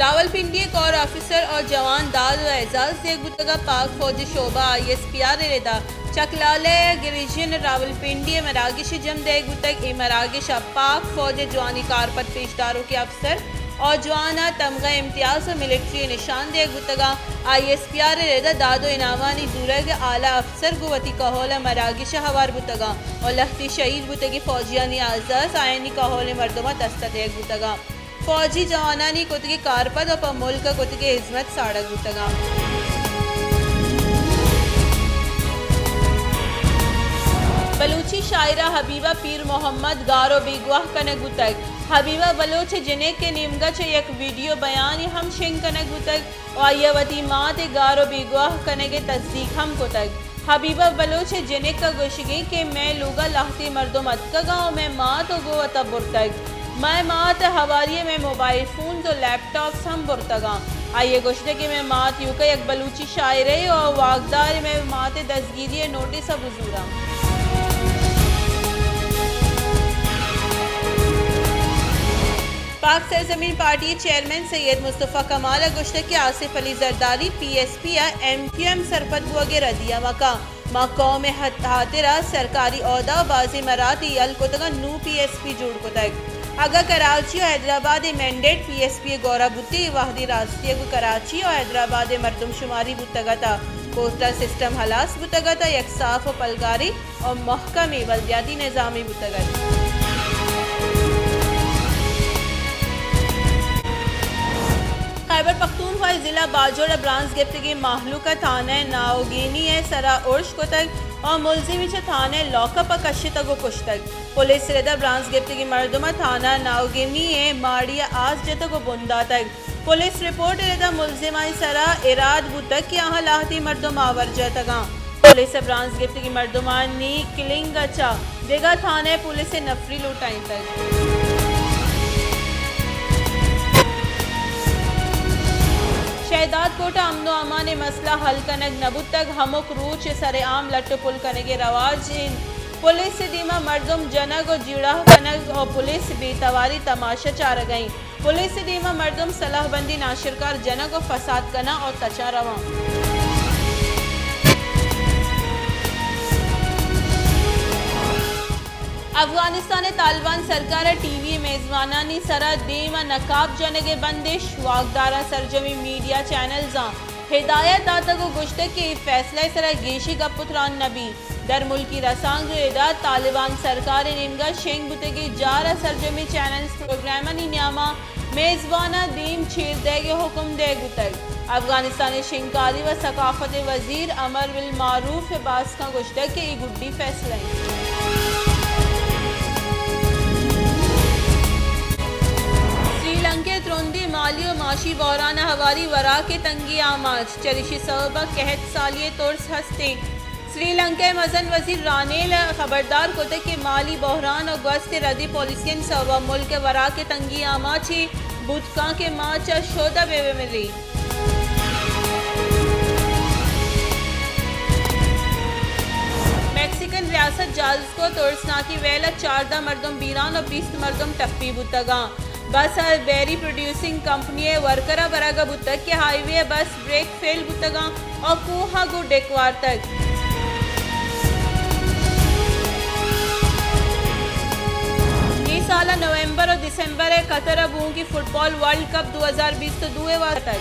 راولپنڈی ءِ کور آفیسر ءُ جوان داد ءُ اعزاز دیگ بوتگ ءُ پاک فوج ءِ شعبہ آئی ایس پی آر ءِ ردا چکلالہ ءِ گریژن راولپنڈی ءَ مراگش جم دیگ بوتگ۔ اے مراگش ءَ پاک فوج ءِ جوانیں کارپد پیش داروکیں افسر ءُ جوان ءَ تمغہ امتیاز ءُ ملٹری نشان دیگ بوتگ ءُ آئی ایس پی آر ءِ ردا داد ءُ انعامانی زورگ ءِ اعلی افسر گوں وتی کہول ءَ مراگش ءَ ہوار بوتگ ءُ لہتے شہید بوتگیں فوجیانی اعزاز ءَ آیانی کہولیں مردماں دست ءَ دیگ بوتگ ءُ فوجی جوانانی کتگیں کارپد ءُ پہ ملک ءَ کتگیں ہزمت ساڑگ بوتگ اَنت۔ بلوچی شاعرہ حبیبہ پیر محمد گار ءُ بیگواہ کنگ بوتگ۔ حبیبہ بلوچ ءِ جنک ءِ نیمگ ءَ چہ یک ویڈیو بیانے ہم شنگ کنگ بوتگ ءُ آئی ءَ وتی مات ءِ گار ءُ بیگواہ کنگ ءِ تصدیق ہم کتگ۔ حبیبہ بلوچ ءِ جنک ءِ گوشگ اِنت کہ مئے لوگ ءَ لہتے مردم اتکگ اَنت ءُ مئے مات ءَ گوں وت ءَ برتگ۔ مئے مات ءِ ہواری ءَ مئے موبائل فونز ءُ لیپ ٹاپس ہم برتگ اَنت۔ آئی ءَ گوشتگ کہ مئے مات ایوک ءَ یک بلوچی شاعرے ءُ واکدار اِنت، مئے مات ءِ دزگیری ءِ نوٹس ءَ بزوراں۔ پاک سرزمین پارٹی ءِ چیئرمین سید مصطفی کمال ءَ گوشتگ کہ آصف علی زرداری پی ایس پی ءَ ایم کیو ایم سرپد بوگ ءِ ردی ءَ مہ کن۔ ما قوم ءِ ہت-، ہاترا سرکاری عہدہ ءُ بازیں مراتے یل کتگ ءُ نوں پی ایس پی جوڑ کتگ۔ اگاں کراچی ءُ حیدرآباد ءِ مینڈیٹ پی ایس پی ءِ گورا بوتیں، اے وہدی راستی ءَ گوں کراچی ءُ حیدرآباد ءِ مردم شماری بوتگ ات ءُ کوٹا سسٹم ہلاس بوتگ ات ءُ یک صاف ءُ پلگاریں ءُ مھکمیں بلدیاتی نظامے بوتگ ات۔ خیبر پختونخوا ءِ ضلع باجوڑ ءَ برانز گپتگیں مہلوک ءَ تھانہ ناہوگینی ءِ سرا ارش کتگ ءُ ملزمے چہ تھانہ لاک اپ ءَ کشتگ ءُ کشتگ۔ پولیس ءِ رد ءَ برانز گپتگیں مردم ءَ تھانہ ناہوگینی ءِ ماڑی ءَ آس جتگ ءُ بن داتگ۔ پولیس رپورٹ ءِ رد ءَ ملزمانی سرا اراد بوتگ کہ آہاں لہتیں مردم آور جتگ اَنت۔ پولیس ءَ برانز گپتگیں مردمانی کلنگ ءَ چہ دگہ تھانہ ءِ پولیس ءِ نفری لوٹائینتگ۔ شہداد کوٹ ءَ امن ءُ امان ءِ مسئلہ حل کنگ نہ بوتگ، ہمک روچ سر عام لٹ ءُ پل کنگ ءِ رواج اِنت۔ پولیس ءِ دیما مردم جنگ ءُ جیڑہ کنگ ءُ پولیس ءِ بے تواری تماشا چارگ ءَ اِنت۔ پولیس ءِ دیما مردم سلاہ بندی ناشرکار جنگ ءُ فساد کناں ءُ تچاں رواں۔ افغانستان ءِ طالبان سرکار ءَ ٹی وی میزبانانی سرا دیم ءَ نقاب جنگ ءِ بندش، واکداراں سرجمیں میڈیا چینلزاں ہدایت داتگ ءُ گوشتگ کہ اے فیصلہ ءِ سرا گیشیں گپ ءُ تران نہ بیت۔ درملکی رسانکد ءِ ردا طالبان سرکار ءِ نیمگا شنگ بوتگیں جار ءَ سرجمیں چینلز پروگرامانی نیاما میزباناں دیم چیر دئیگ ءِ حکم دئیگ بوتگ۔ افغانستان ءِ شنگکاری ءُ ثقافت ءِ وزیر امر بالمعروف ءِ باسکاں گوشتگ کہ اے گڈی فیصلہ اِنت۔ سری لنکا ءِ ترندیں مالی ءُ معاشی بحران ءَ ہواری وراک ءِ تنگی آماچ، چریشی سبب ءَ قحط سالی ءِ ترس ہست اِنت۔ سری لنکا ءِ مزن وزیر رانیل ءَ خبردار کتگ کہ مالی بحران ءُ گوست ءِ ردیں پالیسیانی سوب ءَ ملک ءِ وراک ءِ تنگی آماچ اِنت، بوت کنت کہ ماہ چہ شود ءَ بہ مریت۔ میکسیکن ریاست جالسکو ءَ ترسناکیں ویل ءَ چاردہ مردم بیران ءُ بیست مردم ٹپی بوتگ اَنت۔ بس ءَ بیری پروڈیوسنگ کمپنی ءِ ورکر ءَ برگ ءَ بوتگ کہ ہائی وے ءَ بس بریک فیل بوتگ اَنت ءُ کوہ ءَ گوں ڈیک وارتگ۔ اے سال ءِ نومبر ءُ دسمبر ءَ قطر ءَ بوھوکیں فٹبال ورلڈ کپ دو ہزار بیست ءُ دو ءِ واستہ۔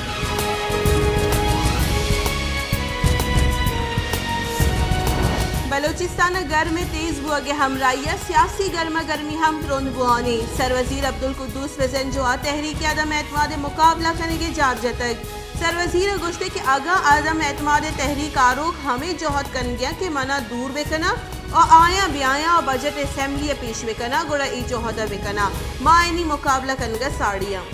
بلوچستان ءَ گرم ءِ تیز بوگ ءِ ہمراہی ءَ سیاسی گرما گرمی ہم ترند بوان اِنت۔ سروزیر عبدالقدوس بزنجو ءَ تحریک عدم اعتماد ءِ مقابلہ کنگ ءِ جار جتگ۔ سروزیر ءَ گوشتگ کہ اگاں عدم اعتماد ءِ تحریک آروک ہمے جہد کنگ ءَ اَنت کہ من ءَ دور بہ کن اَنت ءُ آیاں بیایاں ءُ بجٹ اسمبلی ءَ پیش بہ کن اَنت، گڑا اے جہد ءَ بہ کن اَنت۔ ما آیانی مقابلہ کنگ ءَ ساڑی ایں۔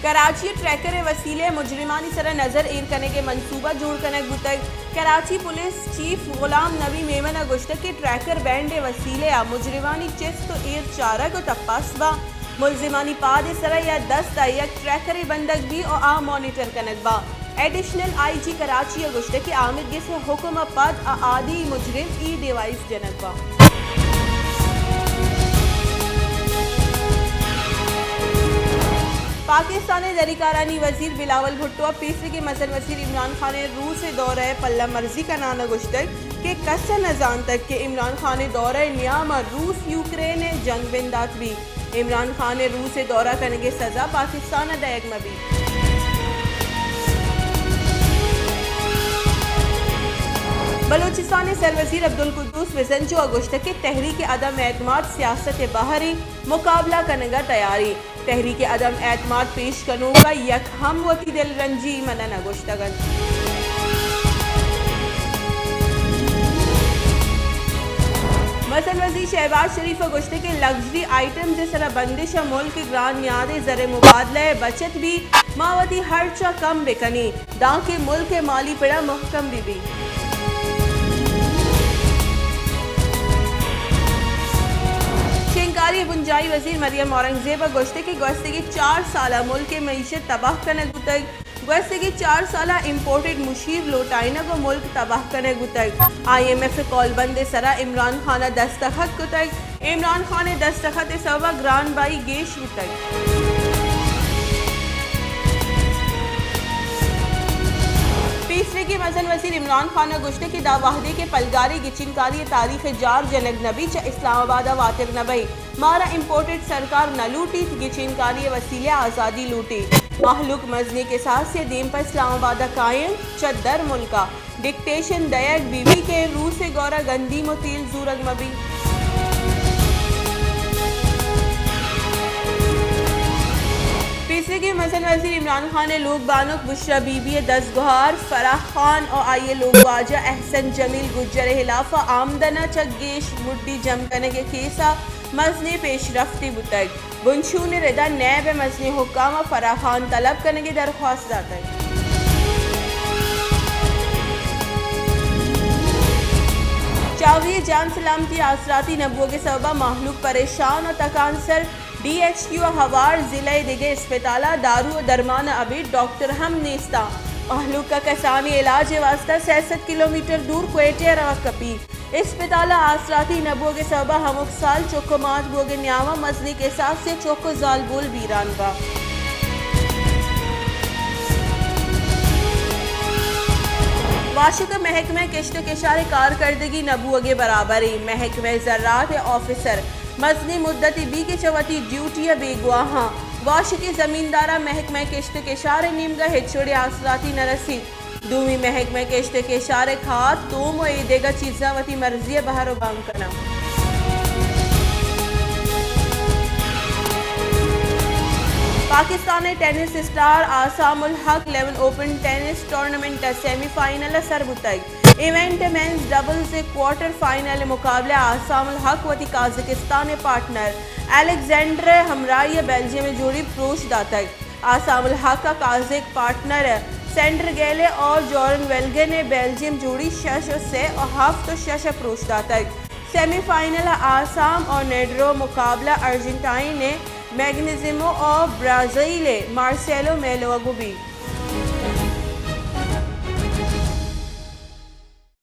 کراچی ءَ ٹریکر ءِ وسیلہ ءَ مجرمانی سرا نظر ایر کنگ ءِ منصوبہ جوڑ کنگ بوتگ۔ کراچی پولیس چیف غلام نبی میمن ءَ گوشتگ کہ ٹریکر بینڈ ءِ وسیلہ ءَ مجرمانی چست ءُ ایر چارگ ءُ تپاس باں۔ ملزمانی پاد ءِ سرا یا دست ءَ یک ٹریکرے بندگ بیت ءُ آ مانیٹر کنگ باں۔ ایڈیشنل آئی جی کراچی ءَ گوشتگ کہ آمید گس ءِ حکم ءَ پد ءَ آدینی مجرم ای ڈیوائس جنگ باں۔ پاکستان ءِ دری کارانی وزیر بلاول بھٹو ءَ پیسریگیں مزن وزیر عمران خان ءِ روس ءِ دورہ ءِ پلہ مرزی کنان ءَ گوشتگ کہ کس ءَ نہ زانتگ کہ عمران خان ءِ دورہ ءِ نیام ءَ روس یوکرین ءِ جنگ بندات بیت۔ عمران خان ءِ روس ءِ دورہ کنگ ءِ سزا پاکستان ءَ دئیگ مہ بیت۔ بلوچستان ءِ سروزیر عبدالقدوس بزنجو ءَ گوشتگ کہ تحریک عدم اعتماد سیاست ءِ بہرے، مقابلہ کنگ ءَ تیاریں۔ تحریک عدم اعتماد پیش کنوک ءَ یک ہم وتی دلرنجی من ءَ نہ گوشتگ انت۔ مزن وزیر شہباز شریف ءَ گوشتگ کہ لگژری آئٹمز ءِ سرا بندش ءَ ملک ءِ گران نیادیں زر ءِ مبادلہ ءِ بچت بیت، ما وتی ہرچ ءَ کم بکنیں۔ دانکہ ملک ءِ مالی پڑا مہکم بہ بیت۔ شنگکاری ءِ بنجاہی وزیر مریم اورنگزیب ءَ گوشتگ کہ گوستگیں چار سال ءَ ملک ءِ معیشت تباہ کنگ بوتگ، گوستگیں چار سال ءَ امپورٹڈ مشیر لوٹائینگ ءُ ملک تباہ کنگ بوتگ۔ آئی ایم ایف ءِ قولبند ءِ سرا عمران خان ءَ دستخط کتگ۔ عمران خان ءِ دستخط ءِ سبب ءَ گران بہائی گیش بوتگ۔ پیسریگیں مزن وزیر عمران خان ءَ گوشتگ کہ داں وہدے کہ پلگاری گچینکاری ءِ تاریخ ءَ جار جنگ نہ بیت، چہ اسلام آباد ءَ واتر نہ بئیں۔ مارا امپورٹڈ سرکار نہ لوٹیت، گچینکاری ءِ وسیلہ ءَ آزادی لوٹیت۔ مہلوک مزنیں کساسے ءَ دیم پہ اسلام آباد ءَ کاینت، چہ در ملک ءَ ڈکٹیشن دئیگ بہ بیت کہ روس ءِ گور ءَ گندیم ءُ تیل زورگ مہ بیت۔ پیسریگیں مزن وزیر عمران خان ءِ لوگ بانک بشرا بی بی ءِ دزگوہار فراہ خان ءُ آئی ءِ لوگواجہ احسن جمیل گجر ءِ ہلاف ءَ آمدن ءَ چہ گیش مڈی جم کنگ ءِ کیس ءَ مزنیں پیشرفتے بوتگ۔ بنشون ءِ ردا نیب ءِ مزنیں حکام ءَ فراہ خان طلب کنگ ءِ درخواست داتگ۔ چاغی ءِ جان سلامتی آسراتی نہ بوگ ءِ سبب ءَ مہلوک پریشان ءُ تکانسر، ڈی ایچ کیو ءَ ہوار، ضلع ءِ دگہ اسپتال ءَ دارو ءُ درمان ءَ ابید ڈاکٹر ہم نیست اَنت۔ مہلوک ءَ کسانیں علاج ءِ واستہ سئے سد کلومیٹر دور کوئٹہ ءَ روگ کپیت۔ اسپتال ءَ آسراتی نہ بوگ ءِ سبب ءَ ہمک سال چک ءُ مات بوگ ءِ نیام ءَ مزنیں کساسے ءَ چک ءُ زالبول بیران باں۔ واشک ءَ محکمہ کشت ءُ کشار ءِ کارکردگی نہ بوگ ءِ برابر ایں۔ محکمہ زراعت ءِ آفیسر مزنیں مدتے بیت کہ چہ وتی ڈیوٹی ءَ بیگواہ اَنت۔ واشک ءِ زمینداراں محکمہ کشت ءُ کشار ءِ نیمگ ءَ ہچ وڑیں آسراتی نہ رسیت۔ دومی، محکمہ کشت ءُ کشار ءِ کھاد، توم ءُ اے دگہ چیزاں وتی مرضی ءَ بہر ءُ بانگ کناں۔ پاکستان ءِ ٹینس اسٹار اعصام الحق لیون اوپن ٹینس ٹورنامنٹ ءِ سیمی فائنل ءَ سر بوتگ۔ ایونٹ ءِ مینز ڈبلز ءِ کوارٹر فائنل ءِ مقابلہ ءَ اعصام الحق وتی قازقستان ءِ پارٹنر الیگزینڈر ءِ ہمراہی ءَ بیلجیم ءِ جوڑی پروش داتگ۔ اعصام الحق ءَ قازق پارٹنر سینڈر گیلے اور جورن ویلگن ءِ بیلجیم جوڑی شش ءُ سے ءُ ہفت ءُ شش ءَ پروش داتگ۔ سیمی فائنل ءَ اعصام اور نیڈرو مقابلہ ارجنٹائن ءِ میگنیزیمو اور برازیل ءِ مارسیلو میلو ءَ گوں بیت۔